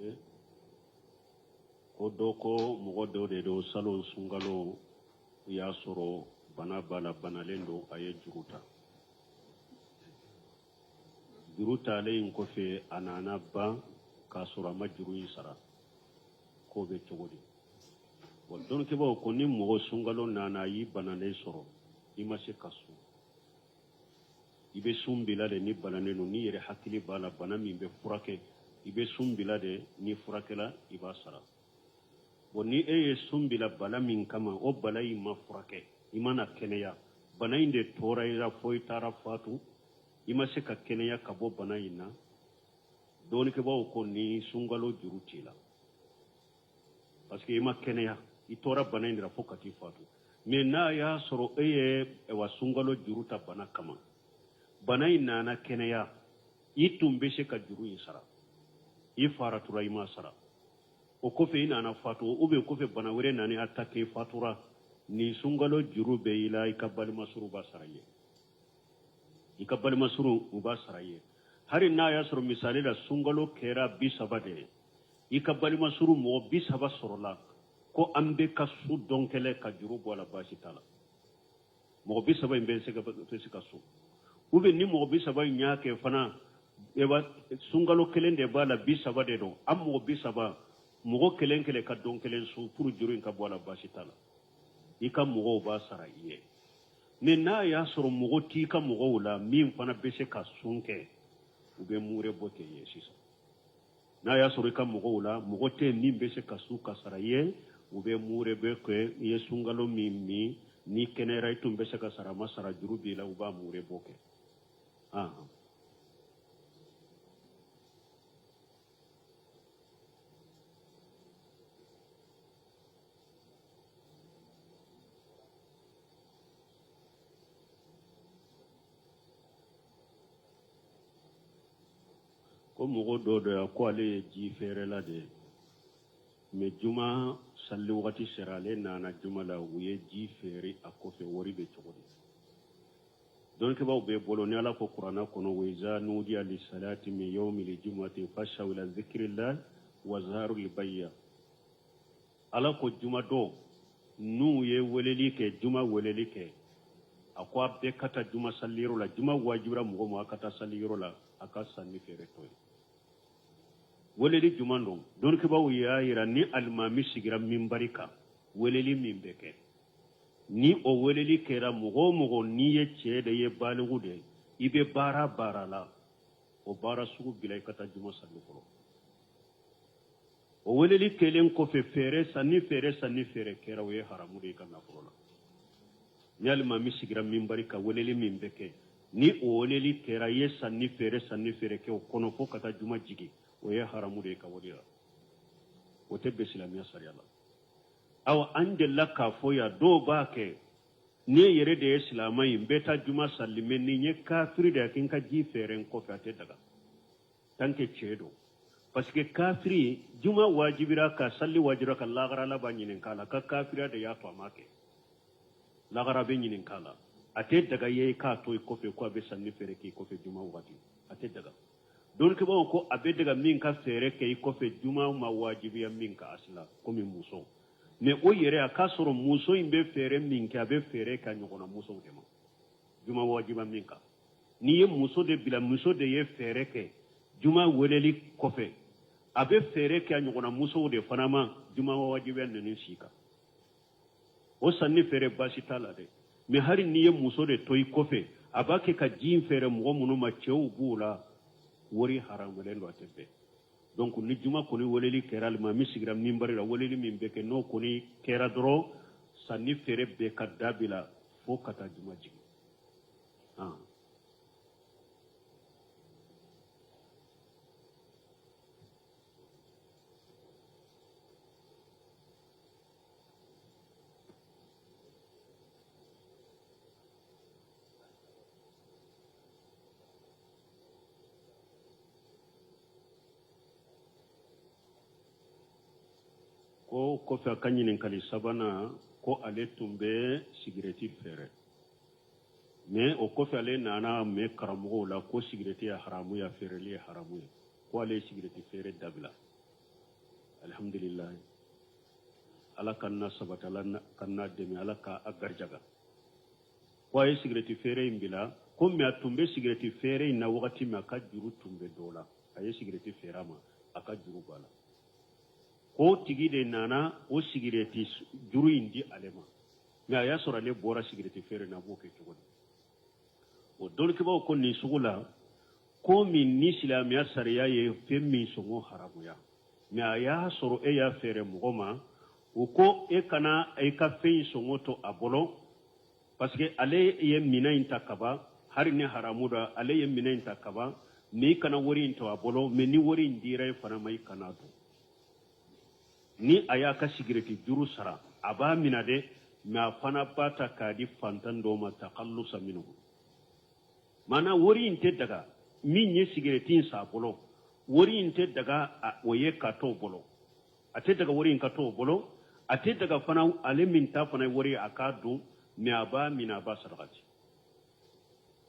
Eh? Ko dɔ ko mɔgɔ dɔ de don salon sunkalo u y'a sɔrɔ bana b'a la, banalen don, a ye juru ta. Juru talen in kɔfɛ, a nana ban k'a sɔrɔ a ma juru in sara. K'o bɛ cogo di? Bon, dɔnnikɛbaaw ko ni mɔgɔ sunkalo nana, a y'i bananen sɔrɔ, i ma se ka sun, i bɛ sun bila de. Ni bananen don, n'i yɛrɛ hakili b'a la bana min bɛ furakɛ, i bɛ sun bila de. N'i furakɛla, i b'a sara. Bon, ni e ye sun bila bana min kama, o bana in ma furakɛ, i ma na kɛnɛya, bana in de tora i la fo i taara fatu, i ma se ka kɛnɛya ka bɔ bana in na, dɔnnikɛbaaw ko ni sunkalo juru t'i la, parce que i ma kɛnɛya, i tora bana in de la fo ka t'i fatu. Mais n'a y'a sɔrɔ e ye wa sunkalo juru ta bana kama, bana in nana kɛnɛya, i tun bɛ se ka juru in sara, i faratura, i ma sara, o kɔfɛ i nana fatu, ou bien kɔfɛ bana wɛrɛ nana attaquer, i fatura, nin sunkalo juru bɛ i la, i ka balimasuru b'a sara i ye. I ka balimasuru, u b'a sara i ye. Hali n'a y'a sɔrɔ, misali la, sunkalo kɛra 30 de ye, i ka balimasuru mɔgɔ 30 sɔrɔla ko an bɛ ka sun don kelen ka juru bɔ a la, baasi t'a la, mɔgɔ 30 in bɛ se ka bɛ se ka sun. Ou bien ni mɔgɔ 30 in y'a kɛ fana, sunkalo kelen de b'a la, 30 de don, an mɔgɔ 30, mɔgɔ kelen kelen ka don kelen sun pour juru in ka bɔ a la, baasi t'a la, i ka mɔgɔw b'a sara i ye. Mais n'a y'a sɔrɔ mɔgɔ t'i ka mɔgɔw la min fana bɛ se ka sun kɛ, u bɛ muure bɔ kɛ ye sisan. N'a y'a sɔrɔ i ka mɔgɔw la mɔgɔ tɛ min bɛ se ka sun ka sara i ye, u bɛ muure bɛ kɛ i ye. Sunkalo min min n'i kɛnɛyara, i tun bɛ se ka sara, ma sara, juru b'i la, u b'a muure bɔ kɛ. Ah. Ko mɔgɔ dɔ dɔ yan ko ale ye ji feerela de ye, mais juma sali wagati sera, ale nana juma la, u ye ji feere a kɔfɛ, wari bɛ cogo di? Dɔnnikɛbaaw bɛ bolo ni Ala ko kuranna kɔnɔ: wa iza nudiya lisalati min yawmil jumati fas'aw ila zikrillah wa zarul bay'a. Ala ko juma don, n'u ye weleli kɛ, juma weleli kɛ, a ko a bɛɛ ka taa juma saliyɔrɔ la. Juma wajibira mɔgɔ ma, a ka taa saliyɔrɔ la, a ka sanni feere to yen. Weleli juma don, dɔnnikɛbaaw y'a yira ni alimami sigira minbari kan, weleli min bɛ kɛ, ni o weleli kɛra, mɔgɔ o mɔgɔ n'i ye cɛ de ye, baliku de, i bɛ baara baara la, o baara sugu bila, i ka taa juma sali fɔlɔ. O weleli kɛlen kɔfɛ, feere sanni feere sanni feere kɛra, o ye haramu de ye ka nafolo la. Ni alimami sigira minbari ka weleli min bɛ kɛ, ni o weleli kɛra, i ye sanni feere sanni feere kɛ o kɔnɔ fo ka taa juma jigin, o ye haramu de ye ka wari la, o tɛ bɛn silamɛya sariya la. Awa, an delila k'a fɔ yan, dɔw b'a kɛ: ne yɛrɛ de ye silamɛ ye, n bɛ taa juma sali, mais ni n ye kafiri de ye, k'i ka ji feere n kɔfɛ, a tɛ daga tant que cɛ don, parce que kafiri, juma wajibira ka sali wajibira ka lagara, Ala b'a ɲininka la ka kafiriya de y'a to a ma kɛ, lagara bɛ ɲininka la. A tɛ daga ye k'a to i kɔfɛ ko a bɛ sanni feere k'i kɔfɛ juma wagati, a tɛ daga. Dɔnnikɛbaaw ko a bɛ daga min ka feere kɛ i kɔfɛ, juma ma wajibiya min ka asila, komi muso. Mais o yɛrɛ, a k'a sɔrɔ muso in bɛ feere min kɛ, a bɛ feere ka ɲɔgɔnna musow de ma, juma wajiba min kan. N'i ye muso de bila, muso de ye feere kɛ juma weleli kɔfɛ, a bɛ feere kɛ a ɲɔgɔnna musow de fana ma, juma wajibiya ninnu si kan, o sanni feere baasi t'a la dɛ. Mais hali n'i ye muso de to i kɔfɛ, a b'a kɛ ka ji in feere mɔgɔ minnu ma, cɛw b'u la, wari haramulen don, a tɛ bɛn. Donc ni juma kɔni weleli kɛra, alimami sigira minbari la, weleli min bɛ kɛ, n'o kɔni kɛra dɔrɔn, sanni feere bɛɛ ka dabila fo ka taa juma jigin. Ah. Ko kɔfɛ, a ka ɲininkali sabanan ko ale tun bɛ sigirɛti feere, mais o kɔfɛ ale nana mɛn karamɔgɔw la ko sigirɛti ye haramu ye, feereli ye haramu ye, ko ale ye sigirɛti feere dabila. Alihamdulilayi, Ala ka na sabati, Ala ka na dɛmɛ, Ala ka a garijaga. Ko a ye sigirɛti feere in bila, komi a tun bɛ sigirɛti feere in na wagati min, a ka juru tun bɛ dɔ la. A ye sigirɛti feere a ma, a ka juru b'a la. K'o tigi de nana o sigirɛti juru in di ale ma, mɛ a y'a sɔrɔ ale bɔra sigirɛti feere na, a b'o kɛ cogo di? O dɔnnikɛbaaw ko nin sugu la, ko min ni silamɛya sariya ye fɛn min sɔngɔ haramuya, mɛ a y'a sɔrɔ e y'a feere mɔgɔ ma, u ko e kana i ka fɛn in sɔngɔ to a bolo, parce que ale ye minɛn in ta kaban, hali ni haramu don, ale ye minɛn in ta kaban, mɛ i kana wari in to a bolo. Mɛ ni wari in dira e fana ma, i kana dun. Ni a y'a ka sigirɛti juru sara, a b'a minɛ dɛ, mɛ a fana b'a ta k'a di fantan dɔw ma, takallusa minhu. Maana wari in tɛ daga min ye sigirɛti in san a bolo, wari in tɛ daga o ye ka t'o bolo, a tɛ daga wari in ka t'o bolo, a tɛ daga fana ale min ta fana ye wari ye a k'a dun, mɛ a b'a minɛ, a b'a sarakati.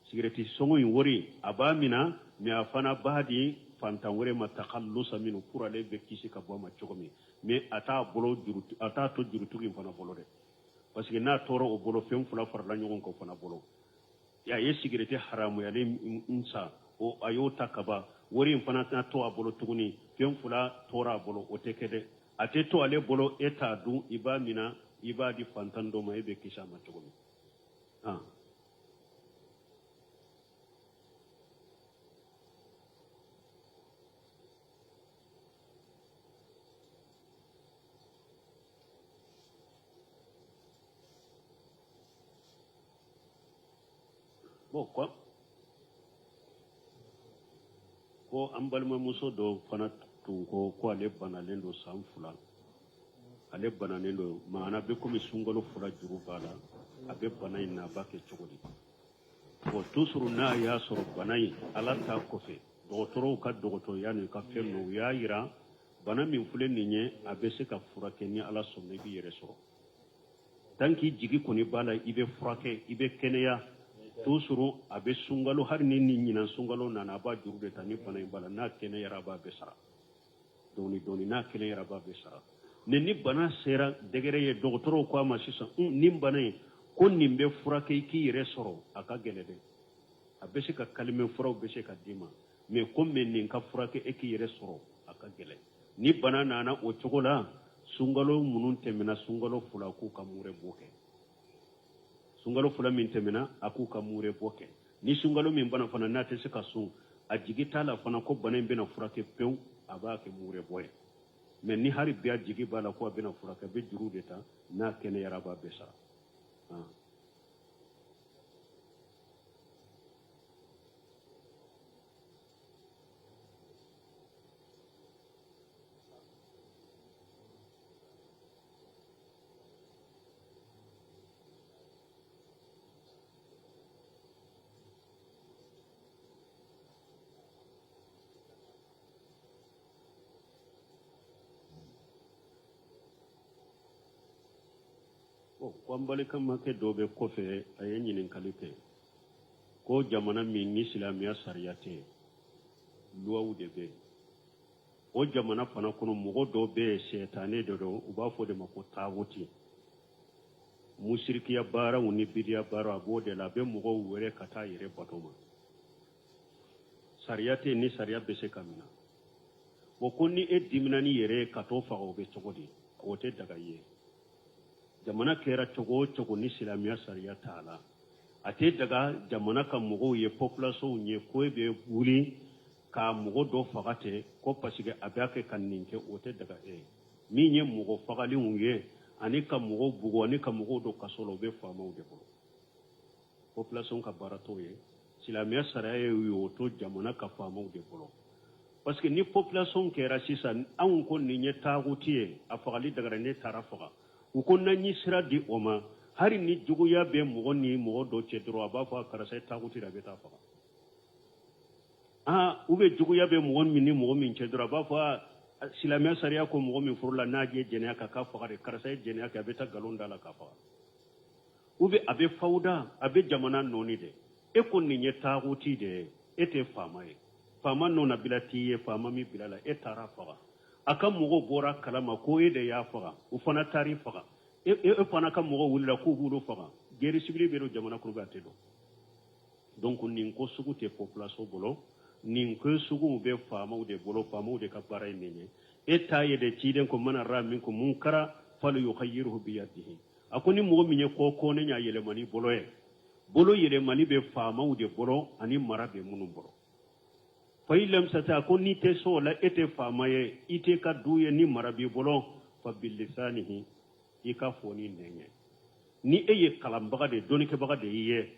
Sigirɛti sɔngɔ in wari, a b'a minɛ, mɛ a fana b'a di fantan wɛrɛ ma, takallusa minhu, pour ale bɛ kisi ka bɔ a ma cogo min. Mɛ a t'a bolo juru, a t'a to jurutigi in fana bolo dɛ, parce que n'a tora o bolo, fɛn fila farala ɲɔgɔn kan o fana bolo. A ye sigirɛti haramuyalen in san, o a y'o ta kaban, wari in fana tɛna to a bolo tuguni, fɛn fila tora a bolo, o tɛ kɛ dɛ. A tɛ to ale bolo, e t'a dun, i b'a minɛ, i b'a di fantan dɔ ma, e bɛ kisi a ma cogo min. Bon, quoi ko an balimamuso dɔ fana tun ko ko ale banalen don san 2, ale bananen don, maana bɛ komi sunkalo 2 juru b'a la, a bɛ bana in na, a b'a kɛ cogo di? Bon, toujours n'a y'a sɔrɔ bana in, Ala ta kɔfɛ, dɔgɔtɔrɔw ka dɔgɔtɔrɔya n'u ka fɛn ninnu, u y'a yira bana min filɛ nin ye, a bɛ se ka furakɛ, ni Ala sɔnna i b'i yɛrɛ sɔrɔ. Tant k'i jigi kɔni b'a la, i bɛ furakɛ, i bɛ kɛnɛya. Toujours a bɛ sunkalo, hali ni nin ɲinan sunkalo nana, a b'a juru de ta. Ni bana in b'a la, n'a kɛnɛyara, a b'a bɛɛ sara dɔɔni dɔɔni. N'a kɛnɛyara, a b'a bɛɛ sara. Ni bana sera degré ye, dɔgɔtɔrɔw ko a ma sisan, nin bana in ko nin bɛ furakɛ i k'i yɛrɛ sɔrɔ, a ka gɛlɛn dɛ, a bɛ se ka calmer, furaw bɛ se ka d'i ma, mais komi nin ka furakɛ e k'i yɛrɛ sɔrɔ, a ka gɛlɛn. Ni bana nana o cogo la, sunkalo minnu tɛmɛna, sunkalo 2, k'u ka mure bɔ kɛ. Sunkalo 2 min tɛmɛna, a k'u ka mure bɔ kɛ. Ni sunkalo min bana fana, n'a tɛ se ka sun, a jigi t'a la fana ko bana in bɛna furakɛ pewu, a b'a kɛ mure bɔ ye. Mais ni hali bi a jigi b'a la ko a bɛna furakɛ, a bɛ juru de ta, n'a kɛnɛyara, a b'a bɛɛ sara. Ko an balimakɛ dɔ bɛ kɔfɛ, a ye ɲininkali kɛ ko jamana min ni silamɛya sariya tɛ yen, luwaw de bɛ yen, o jamana fana kɔnɔ mɔgɔ dɔ bɛ yen, sɛtanɛ de don, u b'a fɔ de ma ko taaguti, musirikiya baaraw ni bidiya baaraw, a b'o de la, a bɛ mɔgɔw wele ka taa yɛrɛ bato ma. Sariya tɛ yen ni sariya bɛ se ka minɛ. Bon, ko ni e dimina ni yɛrɛ ye ka t'o faga, o bɛ cogo di? O tɛ daga i ye. Jamana kɛra cogo o cogo, ni silamɛya sariya t'a la, a tɛ daga jamana ka mɔgɔw ye, population ye, ko e bɛ wuli ka mɔgɔ dɔ faga ten ko parce que a b'a kɛ ka nin kɛ, o tɛ daga e ye. Min ye mɔgɔ fagalenw ye ani ka mɔgɔw bugɔ ani ka mɔgɔw don kaso la, o bɛ faamaw de bolo, population ka baara t'o ye. Silamɛya sariya ye y'o to jamana ka faamaw de bolo, parce que ni population kɛra sisan, anw ko nin ye taaguti ye, a fagali dagara, ne taara faga, u ko n'an ye sira di o ma, hali ni juguya bɛ mɔgɔ ni mɔgɔ dɔ cɛ dɔrɔn, a b'a fɔ a karisa ye taaguti de, a bɛ taa faga. U bɛ juguya bɛ mɔgɔ min ni mɔgɔ min cɛ dɔrɔn, a b'a fɔ a silamɛya sariya ko mɔgɔ min furula n'a ye jɛnɛya kɛ, k'a faga de, karisa ye jɛnɛya kɛ, a bɛ taa nkalon da la k'a faga. U bɛ a bɛ fawuda, a bɛ jamana nɔɔni de. E ko nin ye taaguti de ye, e tɛ faama ye, faama nɔnabila t'i ye, faama min bila la, e taara faga. A ka mɔgɔw bɔra kalama ko e de y'a faga, u fana taar'i faga. E, e fana ka mɔgɔw wulila k'u b'olu faga. Guerre civile bɛ don jamana kɔnɔ, a tɛ don. Donc nin ko sugu tɛ population bolo, nin ko sugu bɛ faamaw de bolo. Faamaw de ka baara ye nin ye. E t'a ye de, ciden ko man ra'a minkum munkara falyughayyirhu biyadihi. A ko ni mɔgɔ min ye ko kɔnnen y'a yɛlɛma ni bolo ye. Bolo yɛlɛmali bɛ faamaw de bolo ani mara bɛ minnu bolo. Fa in lam yastati, a ko n'i tɛ se o la, e tɛ faama ye, i tɛ ka du ye ni mara b'i bolo, fa bilisanihi, i ka fɔ ni nɛn ye. Ni e ye kalanbaga de ye, dɔnnikɛbaga de y'i ye,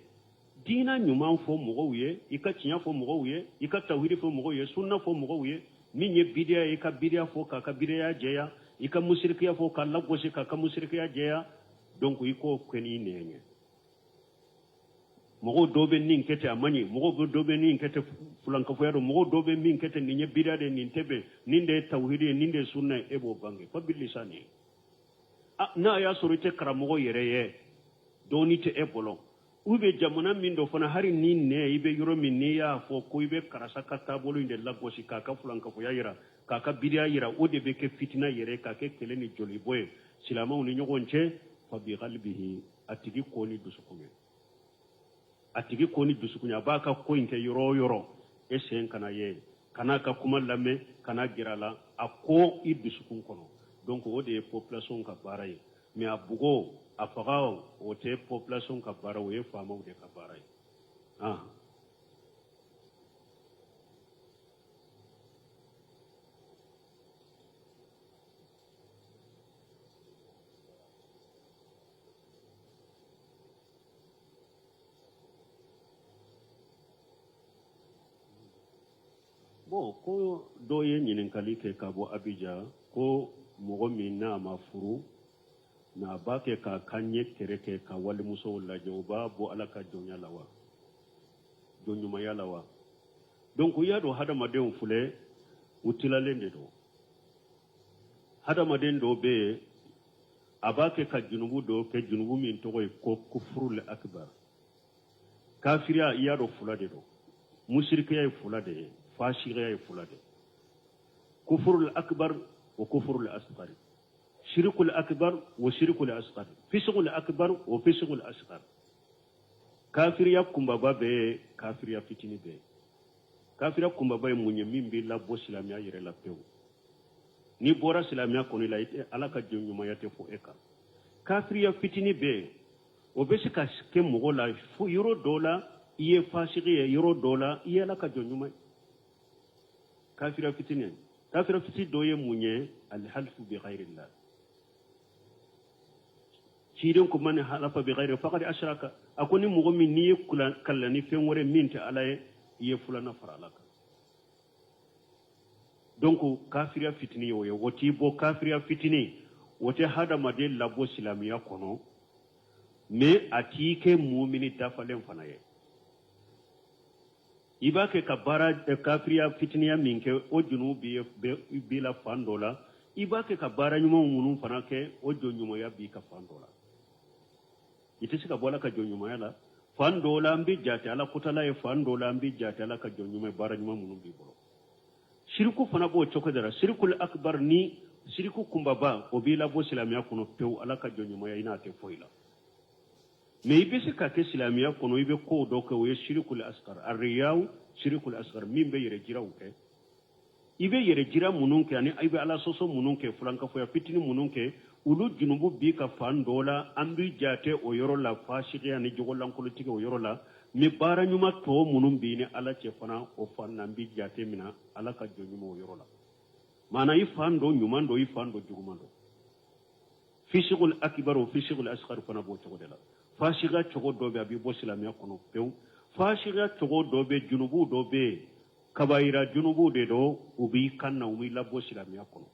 diina ɲuman fɔ mɔgɔw ye, i ka tiɲɛ fɔ mɔgɔw ye, i ka tawhidi fɔ mɔgɔw ye, sunna fɔ mɔgɔw ye. Min ye bidiya ye, i ka bidiya fɔ k'a ka bidiya jɛya, i ka musirikiya fɔ k'a lagosi k'a ka musirikiya jɛya. Donc i k'o kɛ n'i nɛn ye. Mɔgɔw dɔw bɛ nin kɛ ten, a man ɲi. Mɔgɔw dɔw bɛ nin kɛ ten, fulankafoya don. Mɔgɔw dɔw bɛ min kɛ ten, nin ye bidiya de ye, nin tɛ bɛn, nin de ye tawhidi ye, nin de ye sunna ye. E b'o bange fa bilisani ye. N'a y'a sɔrɔ i tɛ karamɔgɔ yɛrɛ ye, dɔɔni tɛ e bolo, u bɛ jamana min dɔ fana, hali ni nɛ i bɛ yɔrɔ min, n'i y'a fɔ ko i bɛ karisa ka taabolo in de lagosi k'a ka fulankafoya yira, k'a ka bidiya yira, o de bɛ kɛ fitina yɛrɛ, k'a kɛ kɛlɛ ni jolibɔ ye silamɛw ni ɲɔgɔn cɛ. Fa bi qalbihi, a tigi ko ni dusukun ye, a tigi ko ni dusukun ye. A b'a ka ko in kɛ yɔrɔ o yɔrɔ, e sen kana ye, kana ka kuma lamɛn, kana gɛrɛ a la, a ko i dusukun kɔnɔ. Donc o de ye population ka baara ye. Mais a bugo, a faga, o tɛ population ka baara, o ye faamaw de ka baara ye. Ah. Bon, ko dɔ ye ɲininkali kɛ ka bɔ Abijan ko mɔgɔ min n'a ma furu, n'a b'a kɛ k'a ka ɲɛ kɛrɛ kɛ ka walimusow lajɛ, o b'a bɔ Ala ka jɔnya la wa, jɔnɲumanya la wa? Donc i y'a dɔn, hadamadenw filɛ, u tilalen de don. Hadamaden dɔw bɛ yen, a b'a kɛ ka junubu dɔw kɛ, junubu min tɔgɔ ye ko kufurul akbar, kafiriya. I y'a dɔn, fila de don. Musirikiya ye fila de ye, fasikiya ye fila de ye. Kufurul akbar wa kufurul asgar, shirikul akbar wa shirikul asgar, fisikul akbar wa fisikul asgar. Kafiriya kunbaba bɛ yen, kafiriya fitini bɛ yen. Kafiriya kunbaba ye mun ye? Min b'i labɔ silamɛya yɛrɛ la pewu. N'i bɔra silamɛya kɔni la, i tɛ Ala ka jɔn ɲumanya tɛ fɔ e kan. Kafiriya fitini bɛ yen, o bɛ se ka kɛ mɔgɔ la fo yɔrɔ dɔ la i ye fasigi ye, yɔrɔ dɔ la i ye Ala ka jɔn ɲuman ye. Kafiriya fitini, kafiriya fitini dɔ ye mun ye? Alhalifu bi ghayrillah. Ciden ko man halafa bi ghayri faqad ashraka. A ko ni mɔgɔ min n'i ye kali ni fɛn wɛrɛ min tɛ Ala ye, i ye filanan fara Ala kan. Donc kafiriya fitini y'o ye, o t'i bɔ. Kafiriya fitini, o tɛ hadamaden labɔ silamɛya kɔnɔ, mais a t'i kɛ mumini dafalen fana ye. I b'a kɛ ka baara kafiriya fitiniya min kɛ, o junubu b'i la fan dɔ la. I b'a kɛ ka baara ɲumanw minnu fana kɛ, o jɔn ɲumanya b'i ka fan dɔ la. I tɛ se ka bɔ Ala ka jɔn ɲumanya la. Fan dɔ la an bɛ jate Ala kotala ye, fan dɔ la an bɛ jate Ala ka jɔn ɲuman ye, baara ɲuman minnu b'i bolo. Siriku fana b'o cogo de la. Sirikul akbar ni siriku kunbaba, o b'i labɔ silamɛya kɔnɔ pewu. Ala ka jɔn ɲumanya, i n'a tɛ foyi la. Mais i bɛ se ka kɛ silamɛya kɔnɔ, i bɛ kow dɔ kɛ, o ye sirikul asgar, arriyaw sirikul asgar, min bɛ yɛrɛ jiraw kɛ. I bɛ yɛrɛ jira minnu kɛ ani i bɛ Ala sɔsɔ minnu kɛ, fulankafoya fitini minnu kɛ, olu junubu b'i ka fan dɔ la. An b'i jate o yɔrɔ la fasikiya ni jogolankolotigi o yɔrɔ la. Mais baara ɲuman tɔ minnu b'i ni Ala cɛ fana, o fan na an b'i jate minɛ Ala ka jɔn ɲuman o yɔrɔ la. Maana i fan dɔ ɲuman dɔ, i fan dɔ juguman dɔ. Fisikul akibar o fisikul asgar fana b'o cogo de la. Fasikiya cogo dɔ bɛ, a b'i bɔ silamɛya kɔnɔ pewu. Fasikiya cogo dɔ bɛ, junubu dɔ bɛ yen, kabayira junubu de don, u b'i kan na, u b'i labɔ silamɛya kɔnɔ.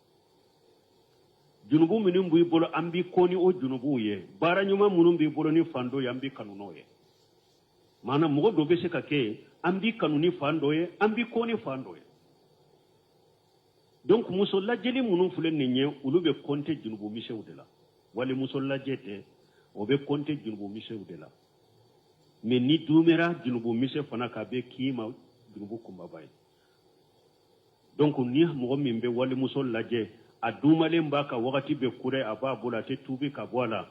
Junubu minnu b'i bolo, an b'i kɔn ni o junubuw ye. Baara ɲuman minnu b'i bolo ni fan dɔ ye, an b'i kanu n'o ye. Maana mɔgɔ dɔ bɛ se ka kɛ, an b'i kanu ni fan dɔ ye, an b'i kɔn ni fan dɔ ye. Donc muso lajɛli minnu filɛ nin ye, olu bɛ kɔnte junubu misɛnw de la. Wali muso lajɛ tɛ, o bɛ kɔnte junubu misɛnw de la. Mais ni dumɛra junubu misɛn fana kan, a bɛ k'i ma junubu kunbaba ye. Donc ni mɔgɔ min bɛ walimuso lajɛ, a dumalen b'a ka wagati bɛɛ kura a b'a bolo, a tɛ tuubi ka bɔ a la,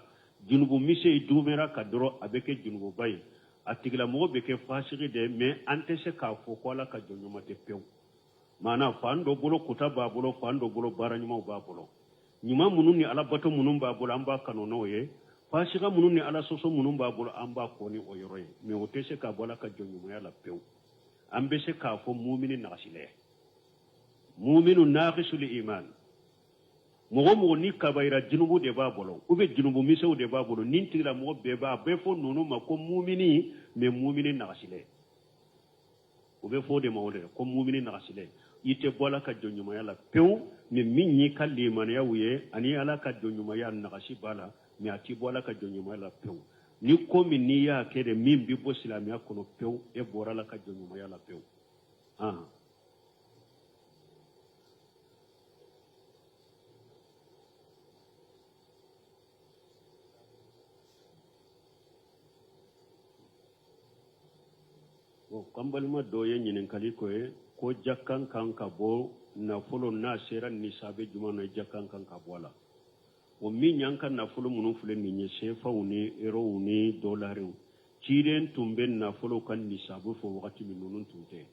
junubu misɛn dumera ka dɔrɔn a bɛ kɛ junububa ye, a tigilamɔgɔ bɛ kɛ fasigi de. Mais an tɛ se k'a fɔ ko Ala ka jɔn ɲuman tɛ pewu. Maana fan dɔ bolo kuta b'a bolo, fan dɔ bolo baara ɲumanw b'a bolo. Ɲuman minnu ni Ala bato minnu b'a bolo, an b'a kanu n'o ye. Fasiga minnu ni Ala sɔsɔ minnu b'a bolo, an b'a kɔn ni o yɔrɔ ye. Mais o tɛ se k'a bɔ Ala ka jɔn ɲumanya la pewu. An bɛ se k'a fɔ mumini nagasilɛ, muminu naqisul iman. Mɔgɔ mɔgɔ ni kabayira junubu de b'a bolo ou bien junubu misɛnw de b'a bolo, nin tigilamɔgɔ bɛɛ b'a bɛ fɔ ninnu ma ko mumini, mais mumini nagasilɛ. O bɛ fɔ o de ma o de ko mumini nagasilɛ. I tɛ bɔ Ala ka jɔn ɲumanya la pewu, mais min y'i ka limaniyaw ye ani Ala ka jɔn ɲumanya nagasi b'a la, mais a t'i bɔ Ala ka jɔn ɲumanya la pewu. Ni ko min n'i y'a kɛ de min bɛ bɔ silamɛya kɔnɔ pewu, e bɔra Ala ka jɔn ɲumanya la pewu. Bon, k'an balima dɔ ye ɲininkali ko ye ko jakan kan ka bɔ nafolo n'a sera nisabe jumɛn na, jakan kan ka bɔ a la. O min y'an ka nafolo minnu filɛ nin ye, sefaw ni erow ni dolariw, ciden tun bɛ nafolo ka nisabe fɔ wagati min, ninnu tun tɛ.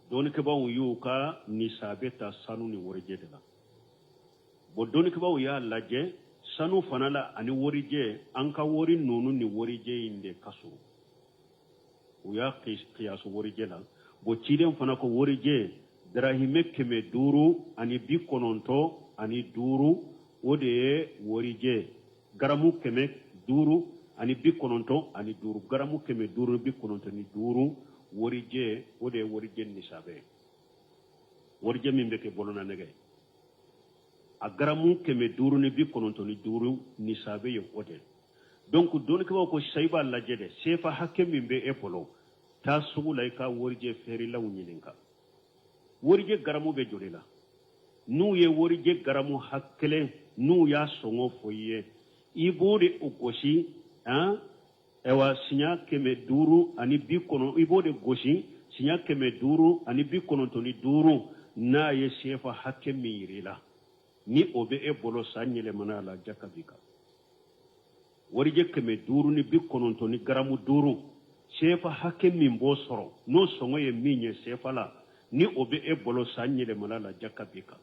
Dɔnnikɛbaaw y'u ka nisabe ta sanu ni warijɛ de la. Bon, dɔnnikɛbaaw y'a lajɛ sanu fana la ani warijɛ, an ka wari ninnu ni warijɛ in de ka surun. U y'a kiyasu warijɛ la. Bon, ciden fana ko warijɛ darahimɛ 595, o de ye warijɛ garamu 595, garamu 595 warijɛ, o de ye warijɛ nisabe. Warijɛ min bɛ kɛ bolona nɛgɛ, a garamu 595 nisabe ye o de. Donc dɔnnikɛbaaw ko sisan i b'a lajɛ dɛ, sefa hakɛ min bɛ e bolo, taa sugu la i ka warijɛ feerelaw ɲininka warijɛ garamu bɛ joli la. N'u ye warijɛ garamu hakɛ kelen, n'u y'a sɔngɔ fɔ i ye, i b'o de o gosi, han, ayiwa, siɲɛ 590, i b'o de gosi siɲɛ 595, n'a ye sefa hakɛ min yir'i la, ni o bɛ e bolo san yɛlɛmana la, jaka b'i kan. Warijɛ 590 ni garamu 5, sefa hakɛ min b'o sɔrɔ, n'o sɔngɔ ye min ye sefa la, ni o bɛ e bolo san yɛlɛmana la, jaka b'i kan.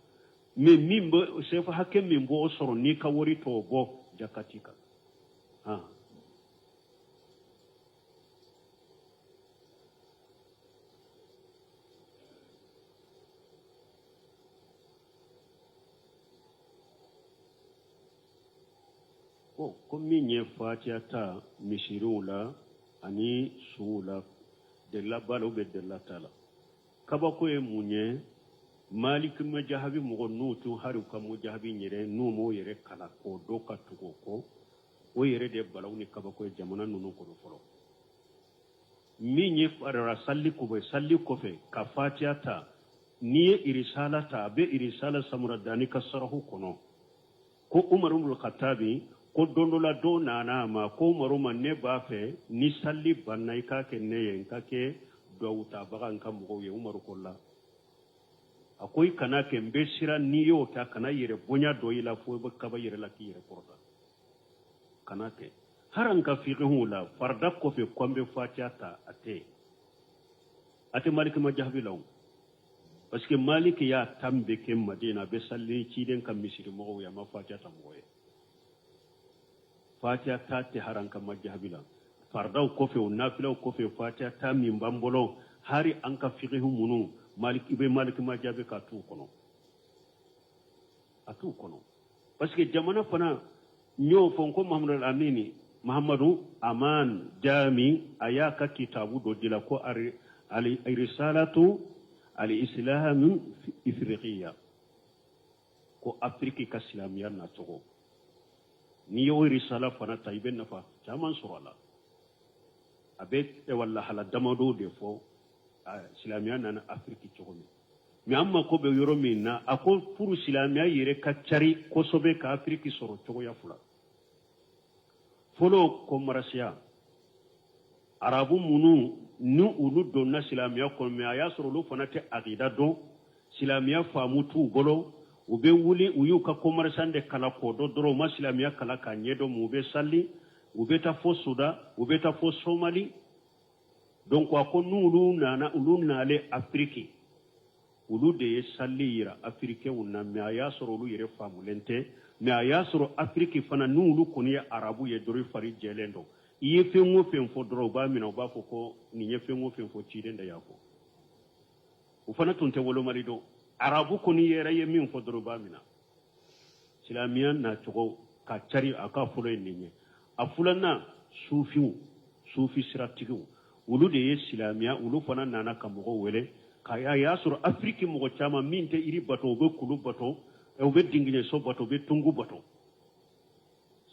Mais min bɛ sefa hakɛ min b'o sɔrɔ, n'i ka wari t'o bɔ, jaka t'i kan. Han. Ko ko min ye fatiya ta misiriw la ani suw la, delila b'a la ou bien delila t'a la. Kabako ye mun ye? Maliki majahabi mɔgɔ n'u tun hari u ka majahabi yɛrɛ, n'u m'o yɛrɛ kalan k'o dɔn ka tugu o kɔ, o yɛrɛ de balawu ni kabako ye jamana ninnu kɔnɔ fɔlɔ. Min ye farara sali kɔfɛ, sali kɔfɛ ka fatiya ta, n'i ye irisala ta, a bɛ irisala samuradani ka sarahu kɔnɔ ko Umaru ibn Khattabi ko don dɔ la dɔ nana a ma ko Umaru ma, ne b'a fɛ ni sali banna i k'a kɛ ne ye, n ka kɛ duwawu tabaga n ka mɔgɔw ye. Umaru ko la, a ko i kana kɛ, n bɛ siran n'i y'o kɛ a kana yɛrɛ bonya dɔ i la fo i bɛ kaba yɛrɛ la k'i yɛrɛ kɔrɔta. Kana kɛ. Hari an ka fikihuw la, farida kɔfɛ ko an bɛ fatiya ta, a tɛ yen, a tɛ Maliki majahabi la o, parce que Maliki y'a tan bɛɛ kɛ Madina, a bɛ sali ciden ka misiri mɔgɔw ye, a ma fatiya ta mɔgɔ ye. Fatiya ta tɛ hari an ka majahabi la. Faridaw kɔfɛ o, nafilaw kɔfɛ, fatiya ta min b'an bolo, hari an ka fikihu minnu Maliki, i bɛ Maliki majahabi k'a t'u kɔnɔ, a t'u kɔnɔ, parce que jamana fana n y'o fɔ n ko Mahamadu Amini, Mahamadu Aman Jami, a y'a ka kitabu dɔ dila ko Risalatu al-Islam Ifriqiya, ko Afiriki ka silamɛya nacogo. N'i y'o risala fana ta, i bɛ nafa caman sɔrɔ a la. A bɛ lahala damadɔw de fɔ silamɛya nana Afiriki cogo min. Mais an mako bɛ yɔrɔ min na, a ko pour silamɛya yɛrɛ ka cari kosɛbɛ ka Afiriki sɔrɔ cogoya fila. Fɔlɔ, ko marasiya arabu minnu ni olu donna silamɛya kɔnɔ, mais a y'a sɔrɔ olu fana tɛ akida dɔn. Silamɛya faamu t'u bolo. U bɛ wuli, u y'u ka commerçant de kalan k'o dɔn dɔrɔn, u ma silamɛya kalan k'a ɲɛdɔn. U bɛ sali, u bɛ taa fo Sudan, u bɛ taa fo Somali. Donc a ko n'olu nana, olu nalen Afiriki, olu de ye sali yira afirikɛnw na. Mais a y'a sɔrɔ olu yɛrɛ faamulen tɛ. Mais a y'a sɔrɔ Afiriki fana, n'olu kɔni ye arabu ye dɔrɔn, i fari jɛlen don. I ye fɛn o fɛn fɔ dɔrɔn, u b'a minɛ, u b'a fɔ ko nin ye fɛn o fɛn fɔ, ciden de y'a fɔ. U fana tun tɛ wolomali dɔn. Arabu kɔni yɛrɛ ye min fɔ dɔrɔn, u b'a minɛ. Silamɛya nacogo ka cari, a ka fɔlɔ ye nin ye. A filanan, sufiw, sufi siratigiw, olu de ye silamɛya. Olu fana nana ka mɔgɔw wele ka a y'a sɔrɔ Afiriki mɔgɔ caman min tɛ yiri bato, u bɛ kulu bato, u bɛ dingiɲɛso bato, u bɛ tungu bato.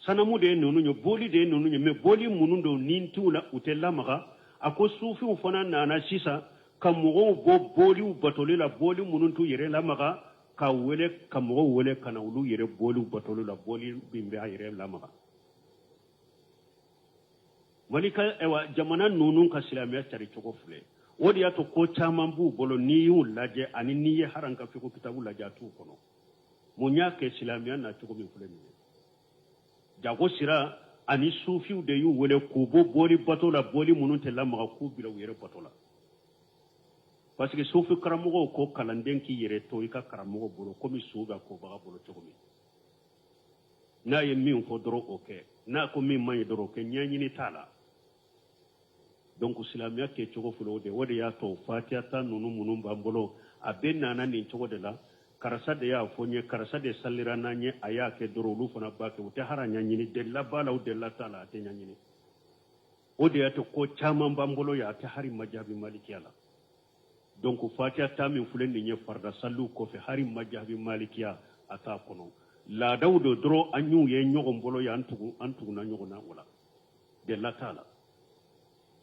Sanamu de ye ninnu ye, boli de ye ninnu ye. Mais boli minnu don, ni t'u la, u tɛ lamaga. A ko sufiw fana nana sisan ka mɔgɔw bɔ boliw batoli la, boli minnu t'u yɛrɛ lamaga, ka wele, ka mɔgɔw wele ka na olu yɛrɛ boliw batoli la, boli min bɛ a yɛrɛ lamaga. Mali ka, ayiwa, jamana ninnu ka silamɛya cari cogo filɛ. O de y'a to ko caman b'u bolo, n'i y'u lajɛ ani n'i ye haran ka fiqh kitabu lajɛ, a t'u kɔnɔ. Mun y'a kɛ? Silamɛya na cogo min filɛ nin ye, jago sira ani sufiw de y'u wele k'u bɔ boli bato la, boli minnu tɛ lamaga, k'u bila u yɛrɛ bato la. Parce que sufi karamɔgɔw ko kalanden k'i yɛrɛ to i ka karamɔgɔ bolo komi su bɛ kobaga bolo cogo min. N'a ye min fɔ dɔrɔn, o kɛ. N'a ko min man ɲi dɔrɔn, o kɛ. Ɲɛɲini t'a la. Donc silamɛya kɛcogo filɛ o de. O de y'a to fatiya ta ninnu minnu b'an bolo, a bɛɛ nana nin cogo de la. Karisa de y'a fɔ n ye, karisa de salira n'an ye, a y'a kɛ dɔrɔn, olu fana b'a kɛ. U tɛ hara ɲɛɲini, delila b'a la, u delila t'a la, a tɛ ɲɛɲini. O de y'a to ko caman b'an bolo yan, a tɛ hari majabi malikiya la. Donc fatiya ta min filɛ nin ye farida saliw kɔfɛ, hari majabi malikiya a t'a kɔnɔ. Laadaw do dɔrɔn, an y'u ye ɲɔgɔn bolo yan, an tuguna ɲɔgɔn na o la, delila t'a la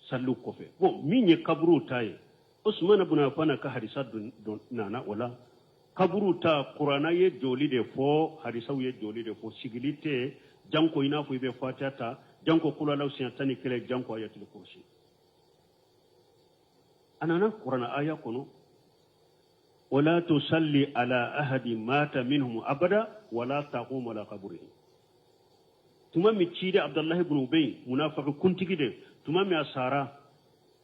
saliw kɔfɛ. Bon, min ye kaburuw ta ye, Usumana bun Affan ka hadisa nana o la. Kaburuw ta, Kuranna ye joli de fɔ, hadisaw ye joli de fɔ. Sigili tɛ janko i n'a fɔ i bɛ fatiya ta, janko kulalaw siɲɛ 11, janko ayatul kursi. A nana Kuranna aya kɔnɔ: wala tusalli ala ahadi mata minhum abada wala taqum ala qabrihi. Tuma min ciden Abdullahi ibn Ubay, munafiki kuntigi de, tuma min a sara,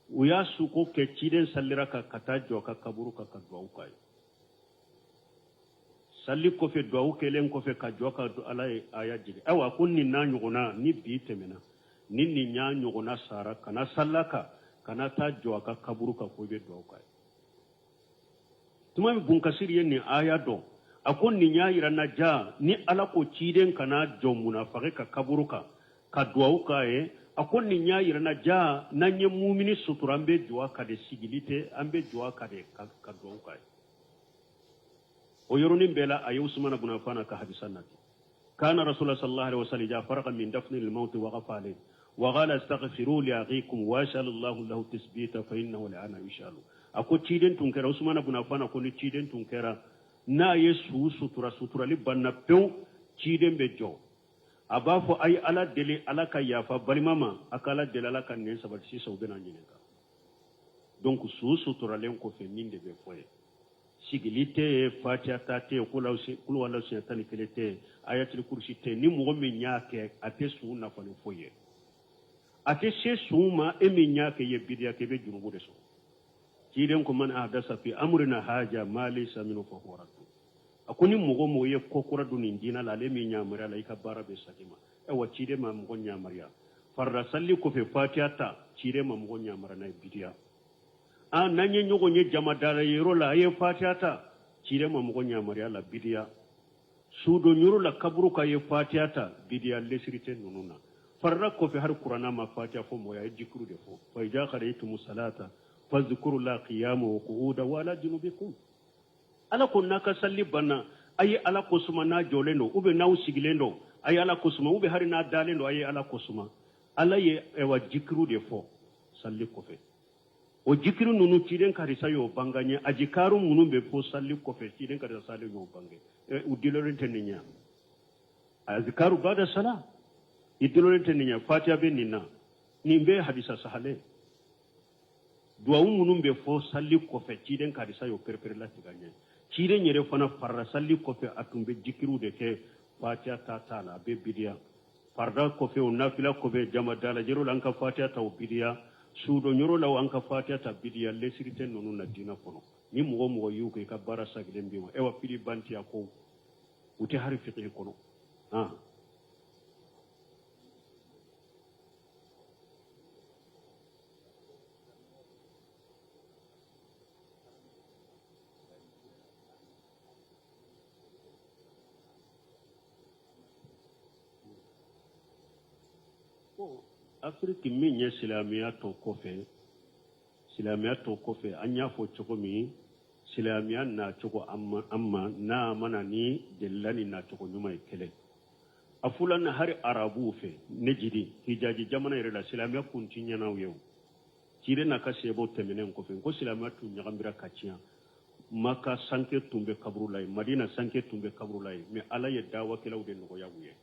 u y'a suko kɛ, ciden salira ka taa jɔ ka kaburu kan ka duwawu k'a ye. Sali kɔfɛ, duwawu kɛlen kɔfɛ, ka jɔ ka Ala ye aya jigin. Ayiwa, ko nin n'a ɲɔgɔnna, ni bi tɛmɛna, ni nin y'a ɲɔgɔnna sara, kana sal'a kan, kana taa jɔ a ka kaburu kan ko i bɛ duwawu k'a ye. Tuma min Bunkasiri ye nin aya dɔn, a ko nin y'a yira na ja ni Ala ko ciden kana jɔ munafaki ka kaburu kan ka duwawu k'a ye. A ko nin y'a yira na ja n'an ye mumini sutura, an bɛ jɔ a kan de, sigili tɛ, an bɛ jɔ a kan de ka duwawu k'a ye. O yɔrɔnin bɛɛ la, a ye Usumana bun Affan ka hadisa nati: kana rasulullah sallallahu alaihi wasallam idha faraga min dafni al-maut waqafa alayhi wa qala astaghfiru li akhikum wa as'alu lahu tasbita fa innahu al'ana yus'alu. A ko ciden tun kɛra, Usumana bun Affan ko ni ciden tun kɛra n'a ye su sutura, suturali banna pewu, ciden bɛ jɔ, a b'a fɔ: a ye Ala deli Ala ka yafa balima ma, a ka Ala deli Ala ka nɛn sabati, sisan u bɛna ɲininka. Donc su suturalen kɔfɛ, nin de bɛ fɔ ye: sigili tɛ yen, fatiya ta tɛ yen, kulu wala siɲɛ 11 tɛ yen, ayatul kurusi tɛ yen. Ni mɔgɔ min y'a kɛ, a tɛ su nafa ni foyi ye, a tɛ se su ma. E min y'a kɛ, i ye bidiya kɛ, i bɛ jurumu de sɔrɔ. Ciden ko: man ahdasa fi amrina haja ma laysa minhu fa huwa raddu. A ko ni mɔgɔ mɔgɔ ye ko kura don nin diinɛ la, ale min yamaruya la, i ka baara bɛ segin ma. Ayiwa, ciden ma mɔgɔ yamaruya farida sali kɔfɛ fatiya ta, ciden ma mɔgɔ yamaruya n'a ye, bidiya. An n'an ye ɲɔgɔn ye jama dara yɔrɔ la, a ye fatiya ta, ciden ma mɔgɔ yamaruya la, bidiya. Sudon yɔrɔ la, kaburu ka ye fatiya ta, bidiya. Lesiri tɛ ninnu na. Farida kɔfɛ, hali Kuranna ma fatiya fɔ mɔgɔ ye, a ye jikiru de fɔ: fa iza qadaytumu salata fazkuru la qiyama wa qu'uda wa ala junubikum. Ala ko n'a ka sali banna, a ye Ala ko suma n'a jɔlen don, ou bien n'aw sigilen don, a ye Ala ko suma, ou bien hali n'a dalen don, a ye Ala ko suma. Ala ye, ɛwa, jikiru de fɔ sali kɔfɛ. O jikiru ninnu, ciden karisa y'o bange ye. A jikaru minnu bɛ fɔ sali kɔfɛ, ciden karisa sali y'o bange. U dilolen tɛ nin ɲɛ. Azikaru bada sala, i dilolen tɛ nin ɲɛ. Fatiya bɛ nin na, nin bɛ hadisa sahalen. Duwawu minnu bɛ fɔ sali kɔfɛ, ciden karisa y'o perepere latigɛ ɲɛ. Ciden yɛrɛ fana farida sali kɔfɛ a tun bɛ jikiriw de kɛ, fatiya ta t'a la, a bɛ bidiya. Farida kɔfɛ o, nafila kɔfɛ, jama dalajɛrɔ la, an ka fatiya ta o bidiya, sudonyɔrɔ la an ka fatiya ta bidiya. Lesiri tɛ ninnu na diinɛ kɔnɔ. Ni mɔgɔ o mɔgɔ y'u kɛ, i ka baara sagilen b'i ma. Ewa fili bantiya ko u tɛ hari fiqhi kɔnɔ. Han Afiriki min ye silamɛya to kɔfɛ, silamɛya to kɔfɛ, an y'a fɔ cogo min, silamɛya nacogo an ma n'a ma na ni delila ni nacogo ɲuman ye kelen. A filanan, hari arabuw fɛ, Nejidi, Hijaji jamana yɛrɛ la, silamɛya kun ti ɲɛna u ye. O ciden n'a ka seebaw tɛmɛnen kɔfɛ, ko silamɛya tun ɲagambira ka tiɲɛ. Maka sanke tun bɛ kaburu la yen, Madina sanke tun bɛ kaburu la yen, mais Ala ye dawakɛlaw de nɔgɔya u ye.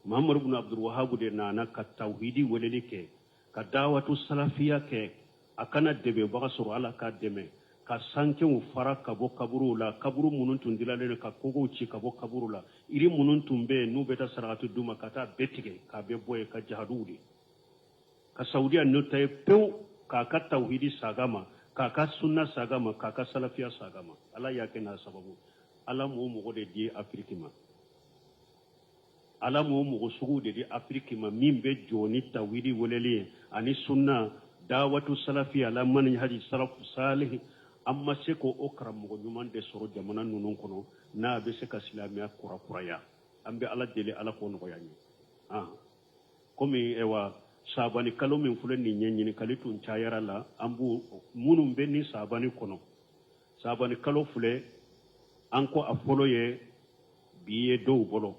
Muhammadu bin Abdul de nana ka tawhidi weleli kɛ, ka dawatu salafiya kɛ. A kana dɛmɛbaga sɔrɔ, Ala k'a dɛmɛ ka sankew fara ka bɔ kaburuw la, kaburu minnu tun dilalen don, ka kogow ci ka bɔ kaburu la, yiri minnu tun bɛ yen n'u bɛ taa sarakati d'u ma, ka taa bɛɛ tigɛ k'a bɛɛ bɔ yen, ka jahaduw de ka Saudiya n'o ta ye pewu, k'a ka tawhidi saga ma, k'a ka sunna saga ma, k'a ka salafiya saga ma. Ala y'a kɛ n'a sababu. Ala m'o mɔgɔ de di Afiriki ma. Ala m'o mɔgɔ sugu de di Afiriki ma min bɛ jɔ ni tawhidi weleli ye ani sunna, dawatu salafiya ala manhaji salafu salih. An ma se k'o karamɔgɔ ɲuman de sɔrɔ jamana ninnu kɔnɔ n'a bɛ se ka silamɛya kurakuraya. An bɛ Ala deli, Ala k'o nɔgɔya an ye. Komi ɛwa sabani kalo min filɛ nin ye, ɲininkali tun cayara la. An b'u minnu bɛ ni sabani kɔnɔ, sabani kalo filɛ, an ko a fɔlɔ ye bi ye dɔw bolo,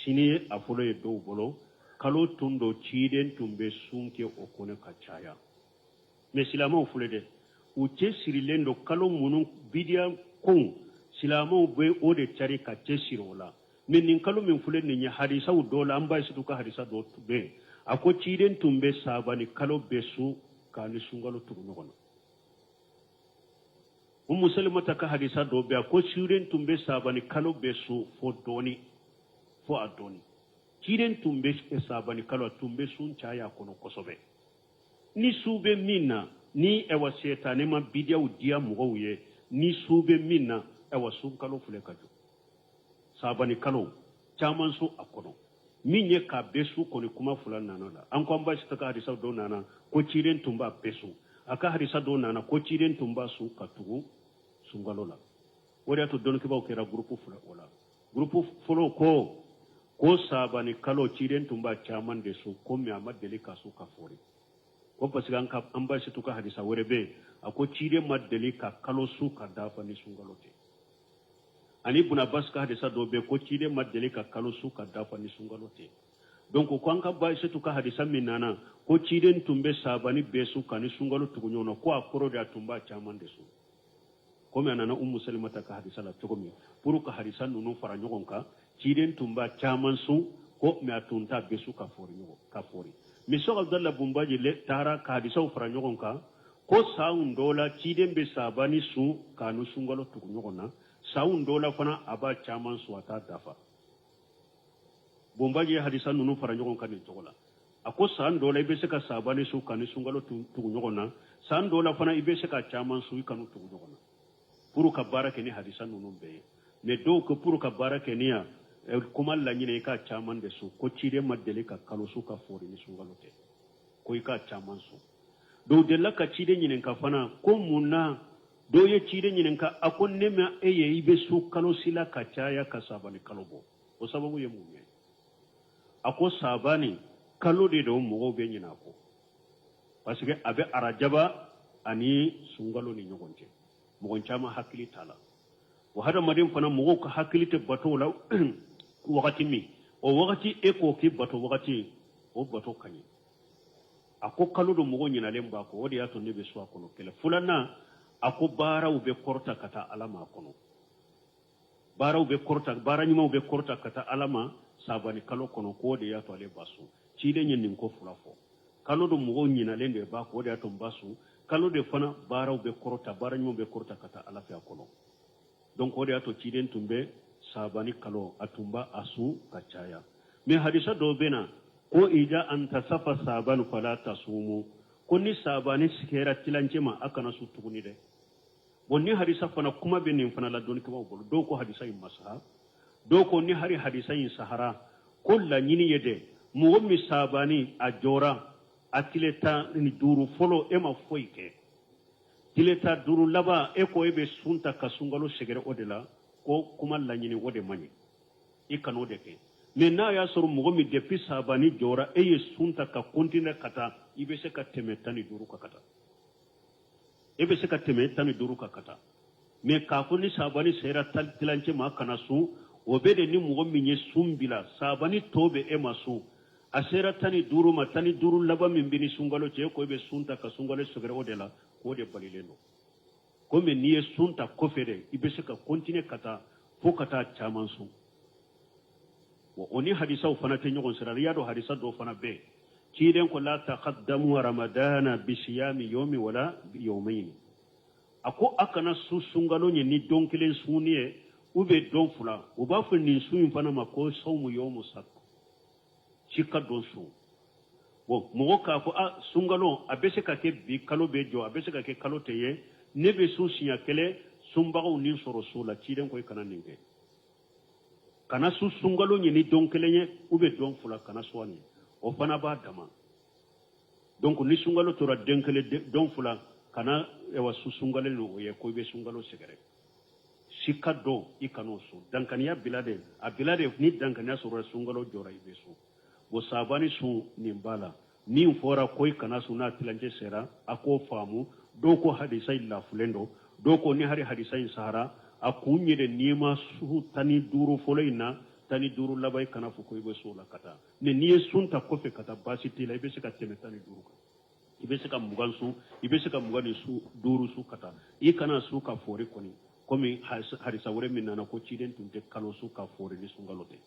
sini ye a fɔlɔ ye dɔw bolo. Kalo tun don ciden tun bɛ sun kɛ o kɔnɔ ka caya. Mais silamɛw filɛ dɛ, u cɛ sirilen don kalo minnu bidiya kow, silamɛw bɛ o de cari ka cɛ siri o la. Mais nin kalo min filɛ nin ye, hadisaw dɔ la, an ba Aisatu ka hadisa dɔ bɛ yen, a ko ciden tun bɛ sabani kalo bɛɛ sun k'a ni sunkalo tugu ɲɔgɔn na. Umu Salimata ka hadisa dɔ bɛ, a ko ciden tun bɛ sabani kalo bɛɛ sun fo dɔɔni, fo a dɔɔni. Ciden tun bɛ sabani kalo, a tun bɛ sun caya a kɔnɔ kosɛbɛ. Ni su bɛ min na, ni ɛwa sɛtanɛ ma bidiyaw diya mɔgɔw ye, ni su bɛ min na, ɛwa sunkalo filɛ ka jɔ, sabani kalo caman sun a kɔnɔ. Min ye k'a bɛɛ sun kɔni, kuma fila nana la. An ko an ba Aisata ka hadisa dɔ nana ko ciden tun b'a bɛɛ sun. A ka hadisa dɔ nana ko ciden tun b'a sun ka tugu sunkalo la. O de y'a to dɔnnikɛbaaw kɛra gurupu fila o la. Gurupu fɔlɔ ko sabani kalo ciden tun b'a caman de sun, ko mais a ma deli ka sun ka fɔri, ko parce que an ka an ba Aisatu ka hadisa wɛrɛ bɛ yen, a ko ciden ma deli ka kalo sun ka dafa ni sunkalo tɛ. Ani Ibn Abbas ka hadisa dɔ bɛ ko ciden ma deli ka kalo sun ka dafa ni sunkalo tɛ. Donc ko an ka ba Aisatu ka hadisa min nana ko ciden tun bɛ sabani bɛɛ sun ka ni sunkalo tugu ɲɔgɔn na, ko a kɔrɔ de a tun b'a caman de sun, komi a nana Umu Salimata ka hadisa la cogo min. Pour ka hadisa ninnu fara ɲɔgɔn kan, ciden tun b'a caman sun ko, mais a tun t'a bɛɛ sun ka fɔri ɲɔgɔn ka fɔri. Mais Sɛki Abudala Bunbaji le taara ka hadisaw fara ɲɔgɔn kan ko sanw dɔ la ciden bɛ sabani sun k'a ni sunkalo tugu ɲɔgɔn na, sanw dɔ la fana a b'a caman sun, a t'a dafa. Bunbaji ye hadisa ninnu fara ɲɔgɔn kan nin cogo la. A ko san dɔ la i bɛ se ka sabani sun ka ni sunkalo tugu ɲɔgɔn na, san dɔ la fana i bɛ se ka caman sun, i kan'u tugu ɲɔgɔn na, pour ka baara kɛ ni hadisa ninnu bɛɛ ye. Mais dɔw ko pour ka baara kɛ ni yan kuma laɲini, i k'a caman de sun, ko ciden ma deli ka kalo sun ka fɔri ni sunkalo tɛ, ko i k'a caman sun. Dɔw delila ka ciden ɲininka fana ko mun na. Dɔw ye ciden ɲininka, a ko ne ma e ye i bɛ sun kalo si la ka caya ka sabani kalo bɔ, o sababu ye mun ye? A ko sabani kalo de don, mɔgɔw bɛ ɲinɛ a kɔ, parce que a bɛ arajaba ani sunkalo ni ɲɔgɔn cɛ, mɔgɔ caman hakili t'a la. Wa hadamaden fana, mɔgɔw ka hakili tɛ bato la wagati min, o wagati e k'o k'i bato wagati, o bato ka ɲi. A ko kalo don mɔgɔ ɲinalen b'a kɔ, o de y'a to ne bɛ sun a kɔnɔ. Kɛlɛ filanan, a ko baaraw bɛ kɔrɔta ka taa Ala ma a kɔnɔ, baaraw bɛ kɔrɔta, baara ɲumanw bɛ kɔrɔta ka taa Ala ma sabani kalo kɔnɔ, k'o de y'a to ale b'a sun. Ciden ye nin ko fila fɔ: kalo don mɔgɔw ɲinalen de b'a kɔ, o de y'a to n b'a sun, kalo de fana baaraw bɛ kɔrɔta, baara ɲumanw bɛ kɔrɔta ka taa Ala fɛ a kɔnɔ. Donc o de y'a to ciden tun bɛ sabani kalo a tun b'a a sun ka caya. Mais hadisa dɔw bɛ na ko iza intasafa saban fala tasumu, ko ni sabani sera tilancɛ ma a kana sun tuguni dɛ. Bon, ni hadisa fana kuma bɛ nin fana la dɔnnikɛbaaw bolo. Dɔw ko hadisa in ma saha, dɔw ko ni hari hadisa in sahara, ko laɲini ye dɛ, mɔgɔ min sabani a jɔra a tile 15 fɔlɔ, e ma foyi kɛ, tile 15 laban e ko e bɛ sun ta ka sunkalo sɛgɛrɛ, o de la ko kuma laɲini o de man ɲi, i kan'o de kɛ. Mais n'a y'a sɔrɔ mɔgɔ min depuis sabani jɔra e ye sun ta ka continuer ka taa, i bɛ se ka tɛmɛ 15 kan ka taa, e bɛ se ka tɛmɛ 15 kan ka taa. Mais k'a fɔ ni sabani sera tilancɛ ma kana sun, o bɛ de ni mɔgɔ min ye sun bila sabani tɔ bɛ e ma sun, a sera 15 ma, 15 laban min bɛ ni sunkalo cɛ, e ko e bɛ sun ta ka sunkalo sɛgɛrɛ, o de la k'o de balilen don. Komi n'i ye sun ta kɔfɛ de, i bɛ se ka continuer ka taa fo ka taa caman sun. Bon, o ni hadisaw fana tɛ ɲɔgɔn sira la. I y'a dɔn hadisa dɔw fana bɛ yen, ciden ko la taqaddamu ramadana bisiyami yomi wala yawmayni, a ko a kana sun sunkalo ɲɛ ni don kelen sunni ye ou bien don fila. U b'a fɔ nin sun in fana ma ko sawmu yawmu sak, sika don sun. Bon, mɔgɔ k'a fɔ a sunkalo a bɛ se ka kɛ bi kalo bɛ jɔ, a bɛ se ka kɛ kalo tɛ ye, ne bɛ sun siɲɛ kelen, sunbagaw ni sɔrɔ sun la, ciden ko i kana nin kɛ. Kana sun sunkalo ɲɛ ni don kelen ye ou bien don fila, kana sun a ɲɛ, o fana b'a dama. Donc ni sunkalo tora den kelen, don fila, kana ewa sun sunkalo ni o ye ko i bɛ sunkalo sɛgɛrɛ. Sika don, i kan'o sun. Dankaniya bila de, a bila de, ni dankaniya sɔrɔ sunkalo jɔra, i bɛ sun. Bon, sabani sun nin b'a la, min fɔra ko i kana sun n'a tilancɛ sera, a k'o faamu. Dɔw ko hadisa in lafulen don, dɔw ko ni hari hadisa in sahara, a kun ye de n'i ma sun 15 fɔlɔ in na, 15 laban i kana fɔ ko i bɛ sun o la ka taa. Mais n'i ye sun ta kɔfɛ ka taa, baasi t'i la, i bɛ se ka tɛmɛ 15 kan, i bɛ se ka 20 sun, i bɛ se ka 25 sun ka taa. I kana sun ka fori kɔni, komi hadisa wɛrɛ min nana ko ciden tun tɛ kalo sun ka fori ni sunkalo tɛ.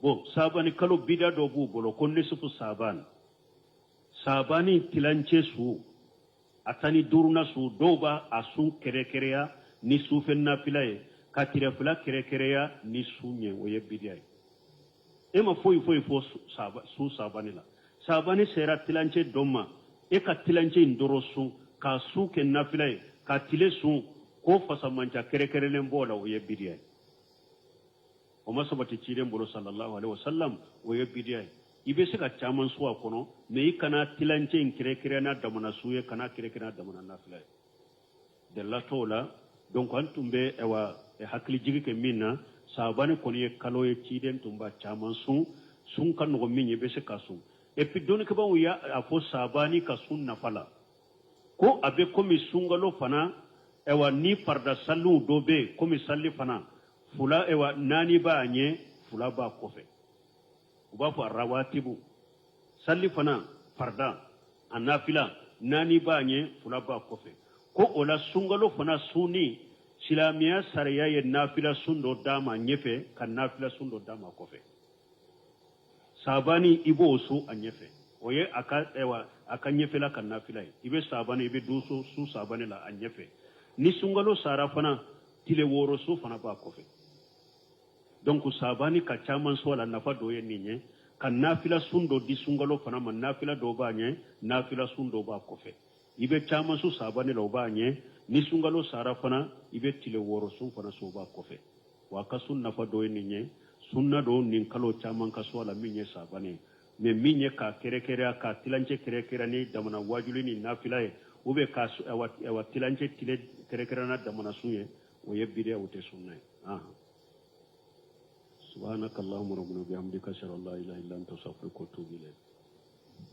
Bon, sabani kalo bida dɔ b'u bolo ko nisufu saban, sabani tilancɛ su, a 15nan su, dɔw b'a a sun kɛrɛkɛrɛya ni sufɛ nafila ye, ka tile fila kɛrɛkɛrɛya ni sun ye, o ye bidiya ye. E ma foyi foyi fɔ sun sabani la. Sabani sera tilancɛ dɔ ma, e ka tilancɛ in dɔrɔn sun k'a su kɛ nafila ye, ka tile sun, ko fasamanca kɛrɛkɛrɛnnen b'o la, o ye bidiya ye. O ma sabati ciden bolo sallallahu alaihi wasallam, o ye bidiya ye. I bɛ se ka caman sun a kɔnɔ, mais i kana tilancɛ in kɛrɛkɛrɛn n'a damana sun ye, kana kɛrɛkɛrɛn n'a damana nafila ye, delila t'o la. Donc an tun bɛ ayiwa hakilijigi kɛ min na, sabani kɔni ye kalo ye, ciden tun b'a caman sun. Sun ka nɔgɔn min ye, i bɛ se ka sun. Et puis dɔnnikɛbaaw y'a fɔ sabani ka sun nafa la ko a bɛ komi sunkalo fana, ayiwa ni farida saliw dɔ bɛ yen, komi sali fana fula, ayiwa naani b'a ɲɛ, fila b'a kɔfɛ, u b'a fɔ rawatibu. Sali fana farida a nafila naani b'a ɲɛ, fila b'a kɔfɛ. Ko o la sunkalo fana sunni, silamɛya sariya ye nafila sun dɔ d'a ma ɲɛfɛ, ka nafila sun dɔ d'a ma kɔfɛ. Sabani i b'o sun a ɲɛfɛ, o ye a ka ayiwa a ka ɲɛfɛla ka nafila ye. I bɛ sabani, i bɛ don sun sabani la a ɲɛfɛ. Ni sunkalo sara fana, tile 6 sun fana b'a kɔfɛ. Donc sabani ka caman sun a la, nafa dɔ ye nin ye, ka nafila sun dɔ di sunkalo fana ma. Nafila dɔ b'a ɲɛ, nafila sun dɔ b'a kɔfɛ. I bɛ caman sun sabani la, o b'a ɲɛ. Ni sunkalo sara fana, i bɛ tile 6 sun fana sun, o b'a kɔfɛ. Wa a ka sun nafa dɔ ye nin ye. Sunna don nin kalo caman ka sun a la min ye sabani ye. Mais min ye k'a kɛrɛkɛrɛya, k'a tilancɛ kɛrɛkɛrɛ ni damana wajuli ni nafila ye, ou bien k'a ayiwa tilancɛ tile kɛrɛkɛrɛ n'a damana sun ye, o ye bidiya, o tɛ sunna ye. Subhanaka allahumma rabbana bihamdika, ashhadu an la ilaha illa anta, astaghfiruka wa atubu ilayk.